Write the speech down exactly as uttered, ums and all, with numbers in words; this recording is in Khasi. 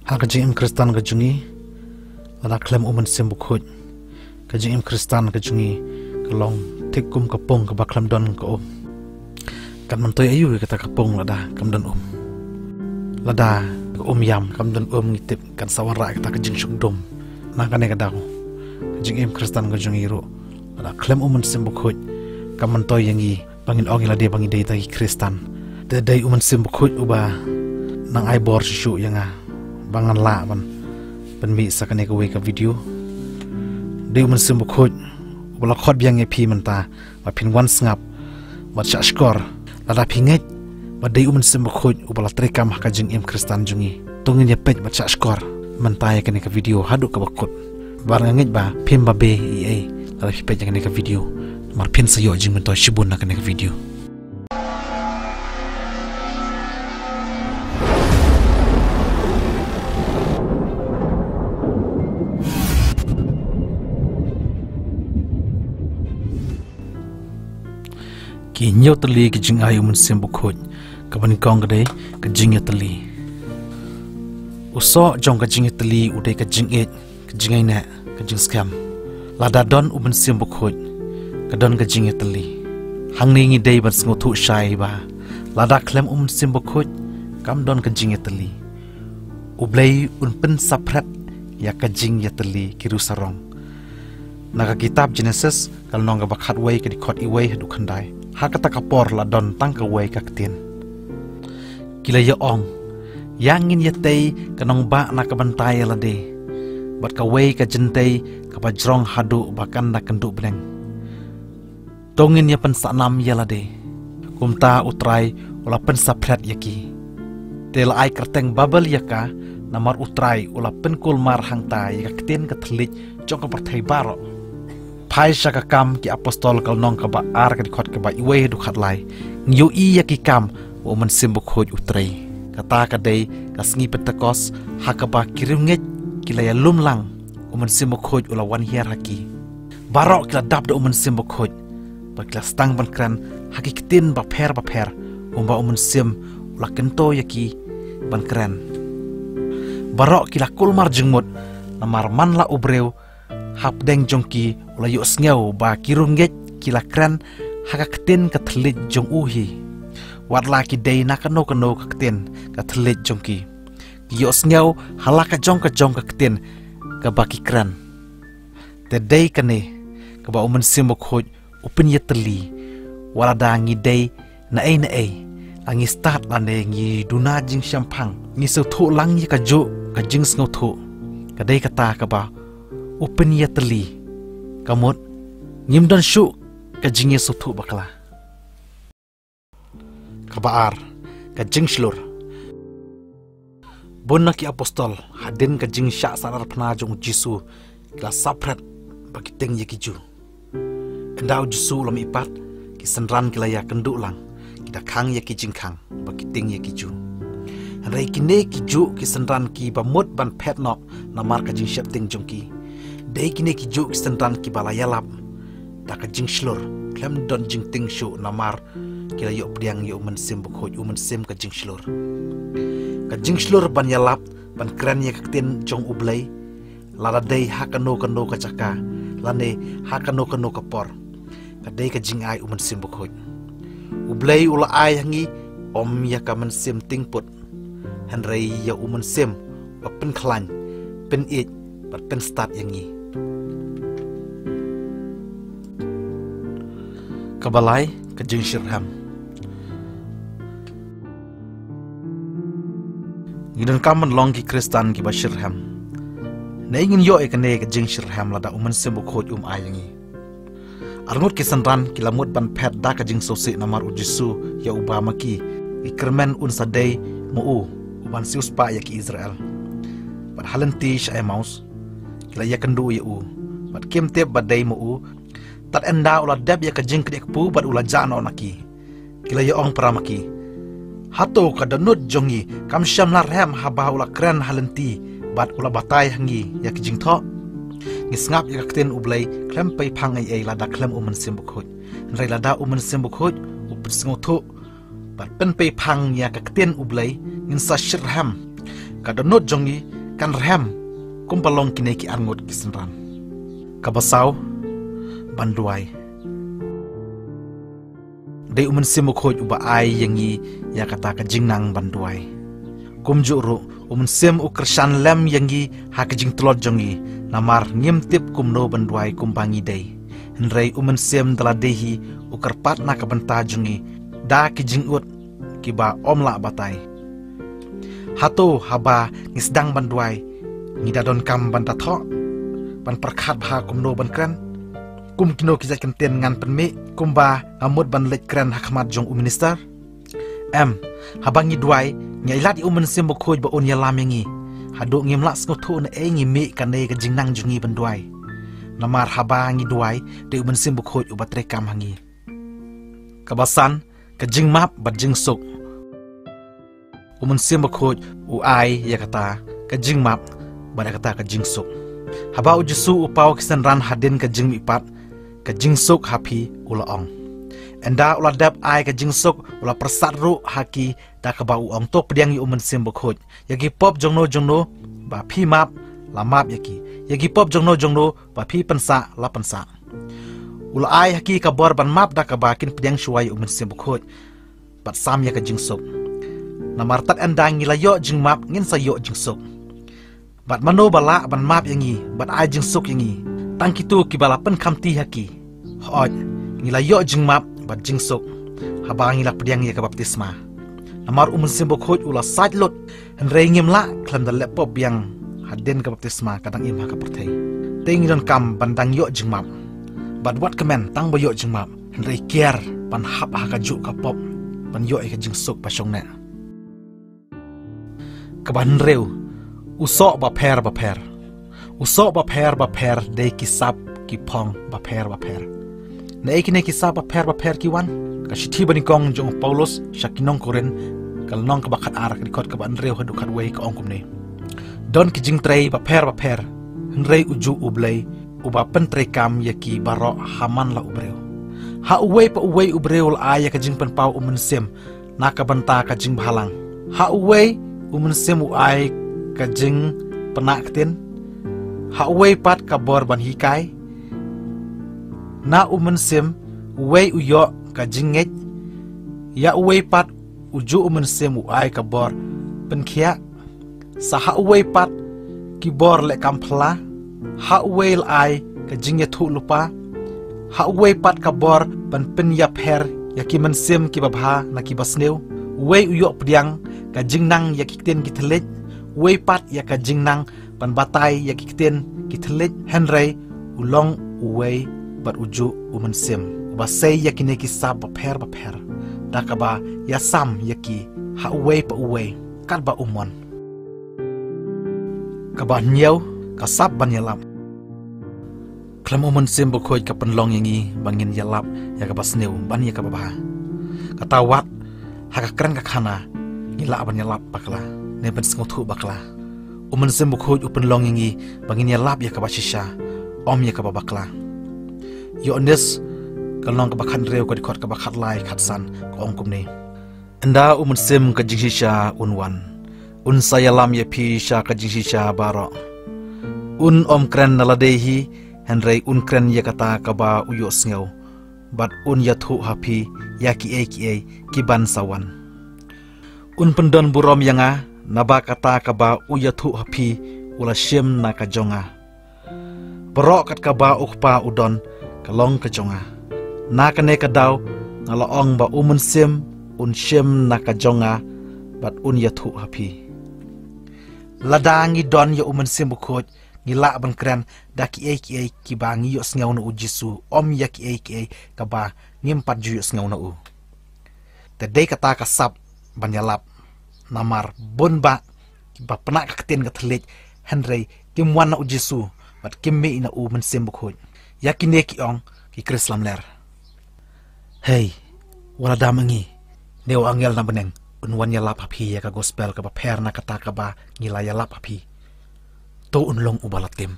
Ha ka jingim Khristan ka jong ngi, lada khlem U Mynsiem Bakhuid, ka jingim Khristan ka jong ngi ka long thik kum ka pung kaba khlem don ka um. Kan myntoi aïu ïa kata ka pung lada kam don um? Lada ka um ïam kam don um, ngi tip kan sa wanrah kata ka jingshukdum. Na kane ka daw, ka jingim Khristan ka jong ngi ruh, lada khlem U Mynsiem Bakhuid, kam myntoi ïa ngi ba ngin ong ïa lade ba ngi dei kita ki Khristan. Te dei U Mynsiem Bakhuid uba nang ai bor shuh shuh ïa nga ba ngan lah ban pynmih sa kane kawei ka video. Dei U Mynsiem Bakhuid uba la khot biang ïa phi mynta ba phin wan sngap bad shah shkor. Lada phi ngeit ba dei U Mynsiem Bakhuid uba la treikam ha ka jingim Khristan jong ngi, to ngin ïa peit bad shah shkor mynta ïa kane ka video haduh kaba kut. Bad nga ngeit ba phim babe ei ei lada phi peit ïa kane ka video, namar phin sa ïoh jingmyntoi shibun na kane ka video. Ki hynñiew tylli ki jingai U Mynsiem Bakhuid. Kaba nyngkong ka dei ka jingïatylli. U soh jong ka jingïatylli u dei ka jingïeit, ka jingïaineh, ka jingskhem. Lada don U Mynsiem Bakhuid, ka don ka jingïatylli. Hangne ngi dei ban sngewthuh shai ba lada khlem U Mynsiem Bakhuid, kam don ka jingïatylli. U Blei un pynsaphriang ïa ka jingïatylli, ki riewsarong. Na ka kitab Jenesis, ka lynnong kaba khatwei, ka dkhot iwei haduh khyndai. Ha kata ka por la don tang kawei ka ktien. Ki la ïa ong, ïa ngin ïatei ka nongbah na ka bynta ïa lade, bad kawei ka jingtei kaba jrong haduh ba kan da kynduh bneng. To ngin ïa pynsahnam ïa lade. Kumta U Trai u la pynsaphriang ïa ki. Te la ai kyrteng Babel ïa ka, namar U Trai u la pynkulmar hangta ïa ka ktien ka thylliej jong ka pyrthei baroh. Phai sha Ki Kam ki Apostol ka lynnong kaba ar, ka dkhot kaba iwei haduh khatlai. Ngi ïohi ïa ki kam ba U Mynsiem Bakhuid u trei. Kata ka dei ka sngi Pentekost, ha kaba ki riewngeit ki la ïalum lang, U Mynsiem Bakhuid u la wan hiar ha ki. Baroh ki la dap da U Mynsiem Bakhuid, bad ki la sdang ban kren ha ki ktien bapher bapher, kumba U Mynsiem u la kyntu ïa ki ban kren. Baroh ki la kulmar jingmut, namar man la u briew hapdeng jong ki u la ïohsngew ba ki riewngeit ki la kren ha ka ktien ka thylliej jong u hi. Wat la ki dei na kano kano ka ktien ka thylliej jong ki, ki ïohsngew ha la ka jong ka jong ka ktien kaba ki kren. Te dei kane kaba U Mynsiem Bakhuid u pynïatylli. Wat lada ngi dei naei naei, la ngi stad lane ngi duna jingshemphang, ngi sngewthuh lang ïa kajuh ka jingsngewthuh, ka dei kata kaba u pynïatylli. Ka mut, ngim don shuh ka jingïasngewthuh bakla. Kaba ar, ka jingshlur. Bun na ki apostol, hadien ka jingshah sahnarphna jong U Jisu, ki la saphriang ba ki tieng ïa ki Jiw. Ynda U Jisu u la mihpat, ki synran ki la ïakynduh lang, ki da khang ïa ki jingkhang ba ki tieng ïa ki Jiw. Hynrei kine ki juh ki synran kiba mut ban phet noh namar ka jingsheptieng jong ki. Dei kine ki juh ki synran kiba la ïalap da ka jingshlur, khlem don jingtieng shuh namar ki la ïoh pdiang ïa U Mynsiem Bakhuid, U Mynsiem ka jingshlur. Ka jingshlur ban ïalap, ban kren ïa ka ktien jong U Blei, lada dei ha kano kano ka jaka, lane ha kano kano ka por, ka dei ka jingai U Mynsiem Bakhuid. U Blei u la ai ha ngi ym ïa ka mynsiem tieng put, hynrei ïa U Mynsiem ba pynkhlaiñ, pynïeit bad pynstad ïa ngi. Kaba lai, ka jingshitrhem. Ngi donkam ban long ki Khristan kiba shitrhem. Naei ngin ïoh ïa kane ka jingshitrhem lada U Mynsiem Bakhuid um ai ïa ngi? Arngut ki synran ki la mut ban phet da ka jingsngewsih namar U Jisu ïa uba ma ki, ki kyrmen un sa dei ma u, u ban siewspah ïa ki Israel. Bad ha lynti sha Emmaus, ki la ïakynduh ïa u, bad kim tip ba dei ma u, tad ynda u la dep ïa ka jingknieh kpu bad u la jah noh na ki. Ki la ïa ong para ma ki, hato ka dohnud jong ngi kam shym la rhem haba u la kren ha lynti bad u la batai ha ngi ïa ki jingthoh? Ngi sngap ïa ka ktien U Blei khlem pei phang ei ei lada khlem U Mynsiem Bakhuid. Hynrei lada U Mynsiem Bakhuid u pynsngewthuh bad pynpei phang ïa ka ktien U Blei, ngin sa shitrhem. Ka dohnud jong ngi kan rhem kumba long kine ki arngut ki synran. Kaba saw, ban duwai. Dei U Mynsiem Bakhuid uba ai ïa ngi ïa kata ka jingnang ban duwai. Kumjuh ruh, U Mynsiem u kyrshan lem ïa ngi ha ka jingtlot jong ngi, namar ngim tip kumno ban duwai kumba ngi dei. Hynrei U Mynsiem da lade hi u kyrpad na ka bynta jong ngi da ki jingud kiba ym lah batai. Hato haba ngi sdang ban duwai, ngi da donkam ban da thoh, ban pyrkhat bha kumno ban kren, kum kino ki jait kyntien ngan pynmih, kumba nga mut ban leit kren ha khmat jong u minister? Em, haba ngi duwai, ngi ailad ïa U Mynsiem Bakhuid ba un ïalam ïa ngi. Haduh ngim lah sngewthuh naei ngi mih kane ka jingnang jong ngi ban duwai. Namar haba ngi duwai, dei U Mynsiem Bakhuid uba treikam ha ngi. Kaba san, ka jingmap bad jingsuk. U Mynsiem Bakhuid u ai ïa kata ka jingmap bad ïa kata ka jingsuk. Haba U Jisu u paw ki synran hadien ka jingmihpat, ka jingsuk ha phi, u la ong. Ynda u la dep ai ka jingsuk, u la pyrsad ruh ha ki da kaba u ong, to pdiang ïa U Mynsiem Bakhuid. Ïa ki pop jongno jongno ba phi map, la map ïa ki. Ïa ki pop jongno jongno ba phi pynsah, la pynsah. U la ai ha ki ka bor ban map da kaba kin pdiang shuwa ïa U Mynsiem Bakhuid bad sam ïa ka jingsuk. Namar tad ynda ngi la ïoh jingmap, ngin sa ïoh jingsuk. Bad mano ba lah ban map ïa ngi bad ai jingsuk ïa ngi? Tang kito kiba la pynkhamti ha ki. Hooid, ngi la ïoh jingmap bad jingsuk haba ngi la pdiang ïa ka baptisma. Namar U Mynsiem Bakhuid u la said lut, hynrei ngim lah khlem da leh pop biang hadien ka baptisma ka dang im ha ka pyrthei. Te ngi donkam ban dang ïoh jingmap. Bad wat kmen tang ba ïoh jingmap, hynrei kiar ban hap ha kajuh ka pop, ban ïoh ïa ka jingsuk ba shong neh. Kaba hynriew, u soh bapher bapher. U soh bapher bapher dei ki sap ki phong bapher bapher. Naei kine ki sap bapher bapher ki wan? Ka shithi banyngkong jong u Paulus sha ki nong Korinth, ka lynnong kaba khatar, ka dkhot kaba hynriew haduh khatwei, ka ong kumne: Don ki jingtrei bapher bapher, hynrei ujuh U Blei uba pyntreikam ïa ki baroh ha man la u briew. Ha uwei pa uwei u briew la ai ïa ka jingpynpaw U Mynsiem na ka bynta ka jingbhalang. Ha uwei U Mynsiem u ai ka jingpynah ktien, ha uwei pat ka bor ban hikai. Na U Mynsiem uwei u ïoh ka jingngeit, ïa uwei pat ujuh U Mynsiem u ai ka bor pynkhiah. Sa ha uwei pat ki bor leh kam phylla, ha uwei la ai ka jingïathuh lypa, ha uwei pat ka bor ban pynïapher ïa ki mynsiem kiba bha na kiba sniew. Uwei u ïoh pdiang ka jingnang ïa ki ktien ki thylliej, uwei pat ïa ka jingnang ban batai ïa ki ktien ki thylliej. Hynrei u long uwei bad ujuh U Mynsiem uba sei ïa kine ki sap bapher bapher, da kaba ïasam ïa ki ha uwei pa uwei katba u mon. Kaba hynñiew, ka sap ban ïalap. Khlem U Mynsiem Bakhuid ka pynlong ïa ngi ba ngin ïalap ïa kaba sniew bad ïa kaba bha. Kata wat ha ka kren ka khana ngi lah ban ïalap bakla ne ban sngewthuh bakla. U Mynsiem Bakhuid u pynlong ïa ngi ba ngin ïalap ïa kaba shisha, ym ïa kaba bakla. Ïoannis ka lynnong kaba khathynriew, ka dkhot kaba khatlai, khatsan, ka ong kumne: Ynda U Mynsiem ka jingshisha un wan, un sa ïalam ïa phi sha ka jingshisha baroh. Un ym kren na lade hi, hynrei un kren ïa kata kaba u ïohsngew, bad un ïathuh ha phi ïa kiei kiei kiban sa wan. Un pyndon burom ïa nga, naba kata kaba u ïathuh ha phi u la shim na ka jong nga. Baroh kat kaba U Kpa u don ka long ka jong nga. Na kane ka daw nga la ong ba U Mynsiem un shim na ka jong nga bad un ïathuh ha phi. Lada ngi don ïa U Mynsiem Bakhuid, ngi lah ban kren da kiei kiei kiba ngi ïohsngew na U Jisu, ym ïa kiei kiei kaba ngim pat ju ïohsngew na u. Te dei kata ka sap ban ïalap. Namar bun bah kiba pynah ka ktien ka thylliej, hynrei kim wan na U Jisu bad kim mih na U Mynsiem Bakhuid. Ïa kine ki ong ki Khrist lamler. Hei, wat la dam ïa ngi, ne u angel na bneng un wan ïalap ha phi ïa ka gospel kaba pher na kata kaba ngi la ïalap ha phi. To un long uba la tim,